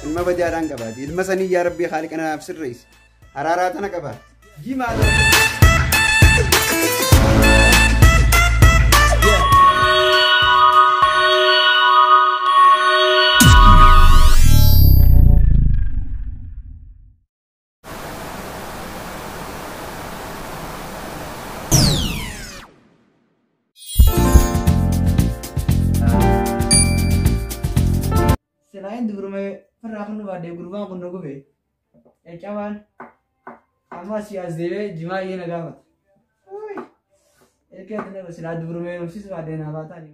Ilma badaadhaan qabaati. Ilma sanii yaa Rabbii haali kanaaf sirreessi. Haraaraa tana qabaati. Jimaa. Selain dubruma farraa kun baadhee gurbaan kun nu gube. Caccabaan amma asii as deemee jimaa iyyee na gaafata. Erga kana silaa dubruma heerumsiisu baadhee naa baataa ni.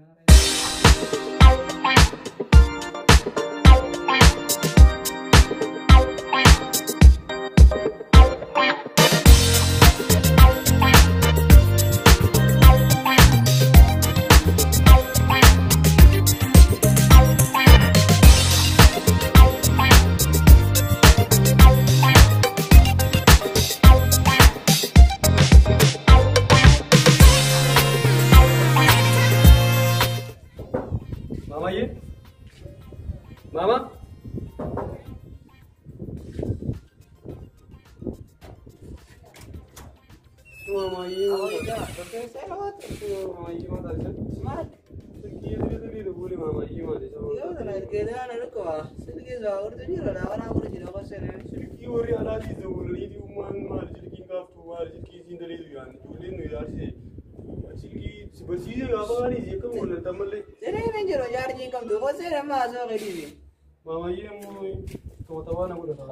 Mama ye? Mama? Mama ye. Mama ye mo tawa na godhata.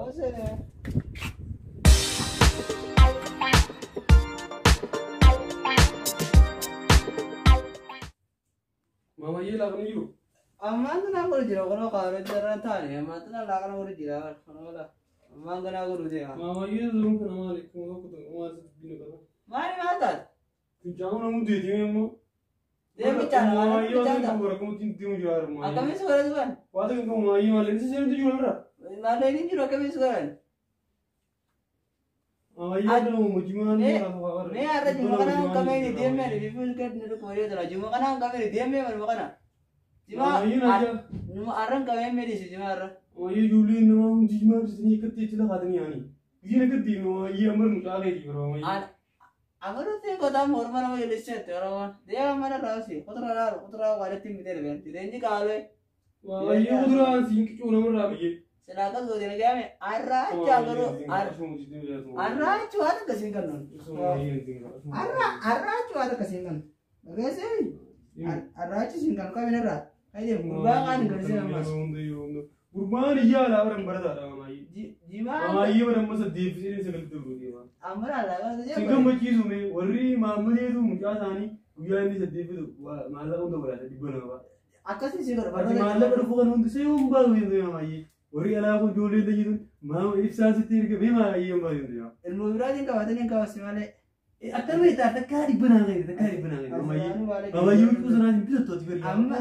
Mama ye laaqni jiru. Ammaan tanaa godhu jira kunoo kaaroo jarra taane ammaan tanaa laaqana godhu jira kunoo la ammaan tanaa godhu deema. Mama ye zurum kana maali kuma tokko tokko maal sitti bina qaba. Maali maal taate? Fincaa'uu namuun deebi'ee immoo. Deemi caala Mama maal ye waan caala? tokko bara kuma ittiin deemu jira mama ye. Akkamiin si godhatu ban? Waa tokko mama ye maal inni seentu jiru irra. Maallee inni jiru akkamiin si godhan? Mama ye kana hojii maal Mee inni mee har'a juma kana hin qabeen deemee ani bifuun gadi nu dhukkubee jira juma kana hin qabeen deemee maluma kana. Juma Mama ye na jira. numa har'a hin qabeen meedhisi juma har'a. Mama ye ijoolleen nama hundi jimaa ibsitanii akkatti itti laqatanii yaani. Biyyi akka deemu mama ye amma mucaa keetii bara mama ye. Amarutti qotaa morma nama jallisseetti Oromoon deema mana raawsi kuduraa laalu kuduraa walitti mitee dhibeen jireenyi qaalee Mama ye kuduraan siin qicuu namarraa biyyee. silaa akkas goote na gaame arraacha garuu arraachi waan akkasiin kennuun arraachi waan akkasiin kennu dhageessee arraachi siin kan qabin irraa kaydee gurbaa kaan hin galisiin ammas Gurbaan iyyaa alaa baran barataadha mamaayyi. jimaa Mamaayyi baran masa deebisee sagal dabru deema. amma laalaa kana Sin jedhu gammachiisu mee warri maammadeetu mucaa isaanii guyyaa inni saddeefitu maallaqa hunda godhata 200 fa'a. akkasii si godha Ati maallaqa dhufu kan hundi see hin baasu hin mamaayyi. Warri alaa kun ijoollee tajitu maama ibsaan sitti erga mee mamaayyi hin baasu hin deema. Ilmoo biraatiin qabatanii hin qabasi malee. Akkamii ta'a takkaa 100 gadi takkaa 100 gadi mamaayyi. Mamaayyi huccuu sanaa hin bitattu ati bari. Amma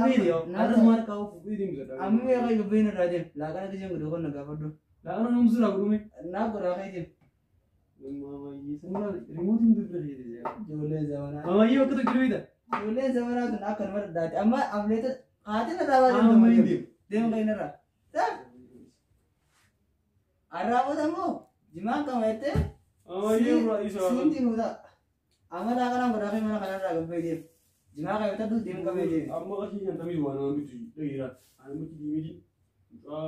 Arras maal qabu fuudhee deemsa. amma meeqa dubbiin irraa deem laaqana giseen godhu qonna gaafadhu. Laaqana namni sirraa godhume. Naa godhaa kee deem. Mamaayyi sanaa riimootiin dubbii keeti. Ijoolleen zamanaa. Mamaayyi bakka tokko jiru beektaa? Ijoolleen zamanaa tun akka nama daddaati. Amma amleeta haatiin irraa baatee Amma hin deemu. Deemu kan irraa. Arraabota immoo jimaan qaba jettee Mamaayyi irraa isa. siinti nuu ta'a. Amala kanaan godhaa fi mana kanarraa gabbee deemu. Jimaa kan bitadhu deemu qabee deemu. Amma qarshii shantamii waan waan bitu dhageera. Ani muti diimiti mucaa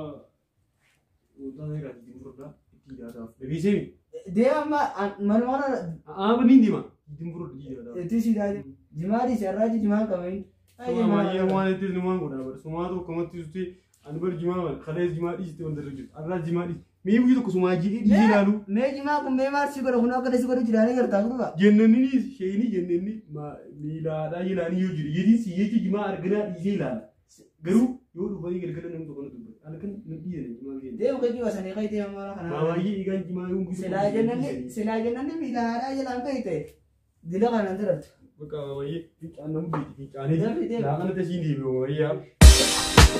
wantoota irraa ittiin furdaa itti hidhaataaf. Dhageessee Deema amma manuma kana Amma ni deema. Ittiin furdaa itti hidhaataaf. itti si daadhi. Jimaa dhiisi har'aa jimaa hin qabamin. Sumaa baay'ee waan itti numaan godhaa bara. Sumaa tokko kamatti sutti ani bar jimaa bara kalees jimaa dhiiste wanta irra jiru. Har'aa jimaa dhiiste. Mee guyyaa tokko sumaa jiidhee dhiisee ilaalu. Mee jimaa kun mee maal si godha kun akka si godhu jiraanii gartaa gurbaa. Jennanni sheeyini jennanni miilaadhaa jilaanii yoo jiru yediin si jecha jimaa arganaa dhiisee ilaala. Garuu yoo dhufanii galgala namni tokko na dubbate halkan na dhiisanii jimaa keenya. Deemu kajii wasanii kayitee deema mana kanaa. Baay'ee egaan jimaa yoo guyyaa Silaa jennanni silaa jennanni miila haadhaa jalaan kayite. Dila kanaan darabtu. Bakka baay'ee fincaan nama beekti fincaanee Deemi, deemi. laaqana tasiin deebi'u baay'ee.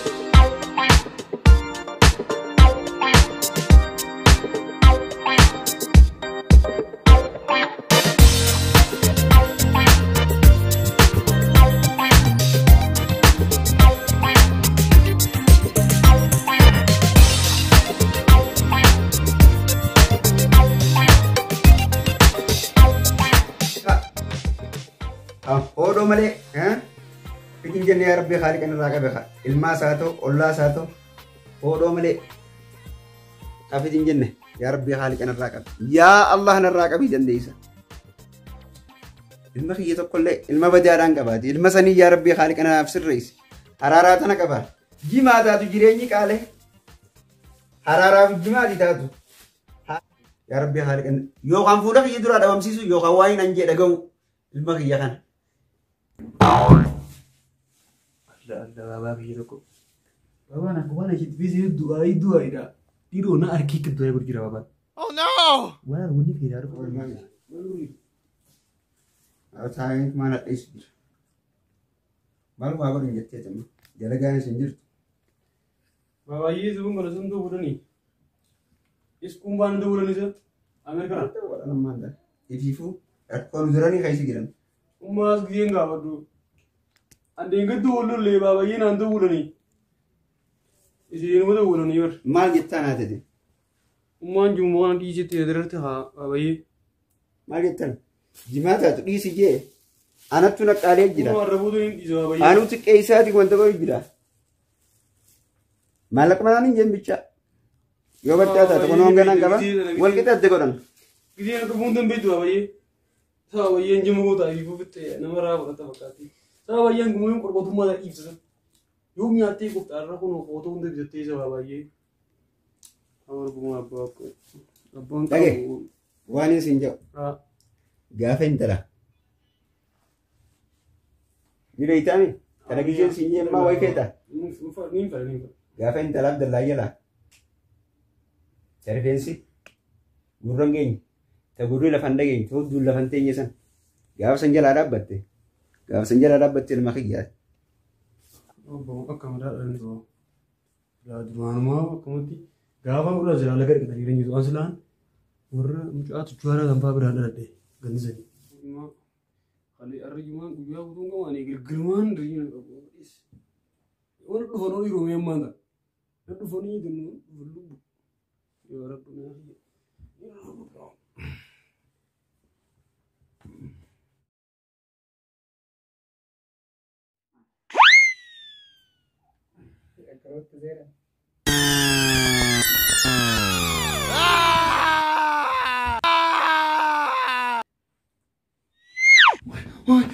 Oodoo malee fitin jennee yaa rabbii haali kanarraa qabe ilmaas haa ta'u ollaas haa ta'u oodoo malee fitin jenne yaa rabbii haali kanarraa qabe yaa Allah narraa qabii dandeessa. Ilma kiyya tokkollee ilma badaadhaan qabaati ilma sanii yaa rabbii haali kanaaf sirreessi haraaraa tana qabaa jimaa taatu jireenyi qaalee haraaraaf jimaati taatu. Yaa rabbii haali kana yookaan fuula kiyya duraa dhabamsiisu yookaan waa hin anjee dhaga'u ilma kiyya kana. Allah Allah baabaa biyya tokko. Baabaan akka waan ashitti biisee du'aa du'aayidha. Dhiiroo na arkii akka du'aa gurgura baabaan. Oh no! Waan wanni fedhaa dhufu. Taa'ee maal hadheessu jira. Maal waa godhan jettee tamma dalagaan isin jirtu. Baabaayyee zubuun kana sun duwwadanii. Iskuun baan duwwadanii isa Ameerikaa. Ifiifuu rakkoon duranii keessa jiran. Ummaas gizeen gaafadhu. Andeen gaddu wallollee baabayyee naan duwwadanii. Isin duwwadanii bar. Maal jettaa naa ta'e? Ummaan jiru waan dhiisetti dirratti haa baabayyee. Maal jettan? Jimaa taatu dhiisi jee anattu naqqaalee jira. Ummaan rabuutu hin dhiisa baabayyee. Anuu xiqqeessaati wanta godhu jira. Maallaqa manaan hin jeen bicha. Yoo baddaa taate kun honganaan qaba. Wal qixaatti godhan. Gizeen dhufuun dandeettu baabayyee. Sababa bayyeen jima goota ifuu fixee nama raa fudhata fakkaatti. Sababa bayyeen gumuun qorqotummaa ibsisa. Yoo nyaattee qofxaarra kun footoo hunda bitattee sababa bayyee. Awwaal abbaa abbaan Dhage. Waan isin jedhu Raa. gaafa intala. Ni beeytaami? Kana gizeen siin jee ammaa wayi feeta. Niin fedha niin fedha. Gaafa intalaaf dallaa jalaa. Ta rifeensi gurra hin geenye. Ta gurri lafa hin dhageenye. Ta hudduun lafa hin teenye san. Gaafa san jalaa dhaabbatte. Gaafa san jalaa dhaabbatte ilma kiyyaati. Obbo akka mataa dhalli ta'u. Laa duraanumaa akkamatti gaafa gurra jira laga dhiqatanii jiran jiru. Asilaan warra mucaa tuchuuraa kan fa'aa biraan dhaladhe gannisanii. Hali arjumaan guyyaa guutuun qabaanii girgirmaan riina qabu. Warra dhufan horii roomee ammaan ta'a. Warra dhufanii jennu dhufan lubbu. Yoo rabbi naa kiyya. Woi,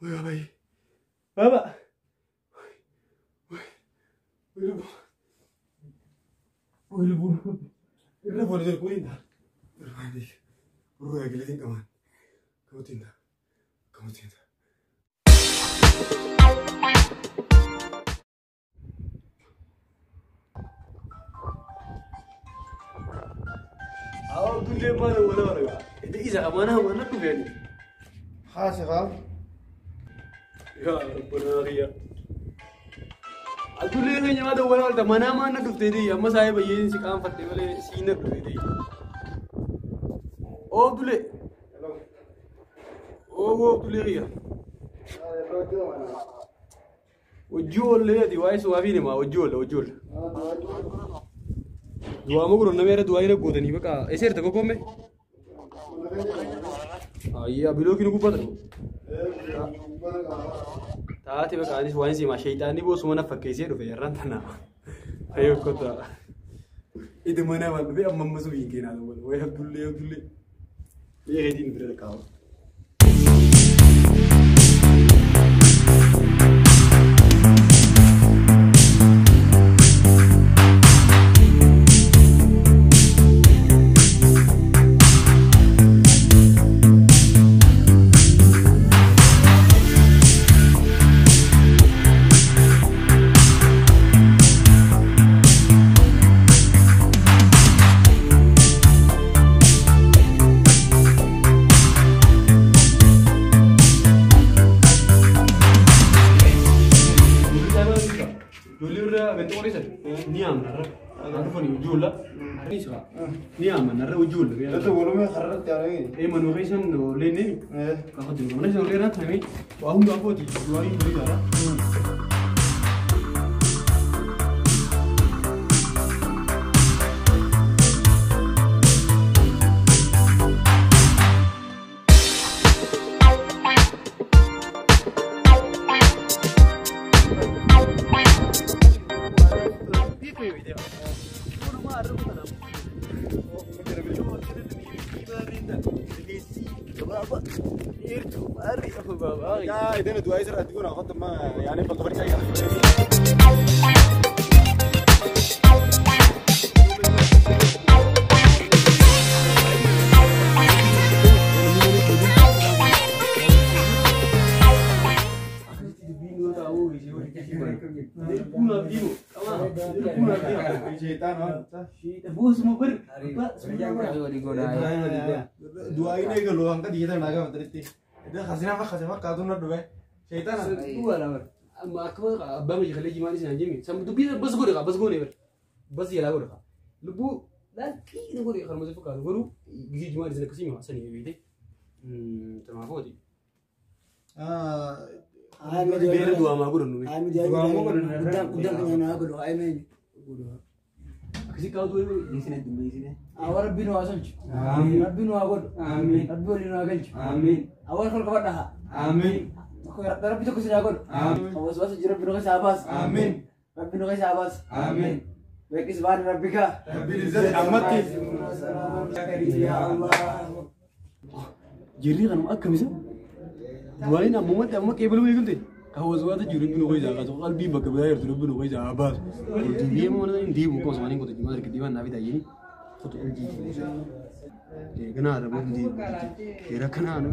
baba. Baba. Woi, lubbu. Woi, lubbu. Irra foon jiru kun hin ta'a. Irra eegaleetiin qaban. Kamutiin ta'a. Kamutiin ta'a. Awwa dullee maal wala wala. Isa mana mana dhufeeni. Haasifa. Yaa rabbana kiyya. Adullee keenya maata wala walta manaa maana dhuftee ta'e amma saayee bayyeen si qaanfatte malee siin dhuftee ta'e. Oo Abdullee. Oo Abdullee kiyya. Hojii oollee ati waa'ee sumaa fi namaa hojii oolla hojii oolla. Du'aa moo godhan nama du'aa irra gootanii baqa eessa jirta kokomme? Ayyaa bilookiin gubbata. Taate baqa anis waan simaa sheeyxaanni boosuma na fakkeessee dhufe yarraan tana. Ayyoo kota. Itti mana waan dhufe amma ammas biyyi keenyaa ta'u wayi Abdullee Abdullee. Eegeetiin bira kaa'u. Jirri kanuma akkamisa? Du'aayin ammumatti amma qeebaluu eegalte. Hawaasummaatti jiru rabbi nu qoysaa qatu qalbii bakka biraa jirtu rabbi nu qoysaa haa baasu. Deebi'ee mana hin deebi'u akkuma osoo qotu jimaa argite deemaan naaf taa'ee qotu oljiiti. Ganaa rabbi deebi'u. Yeroo kanaa nu.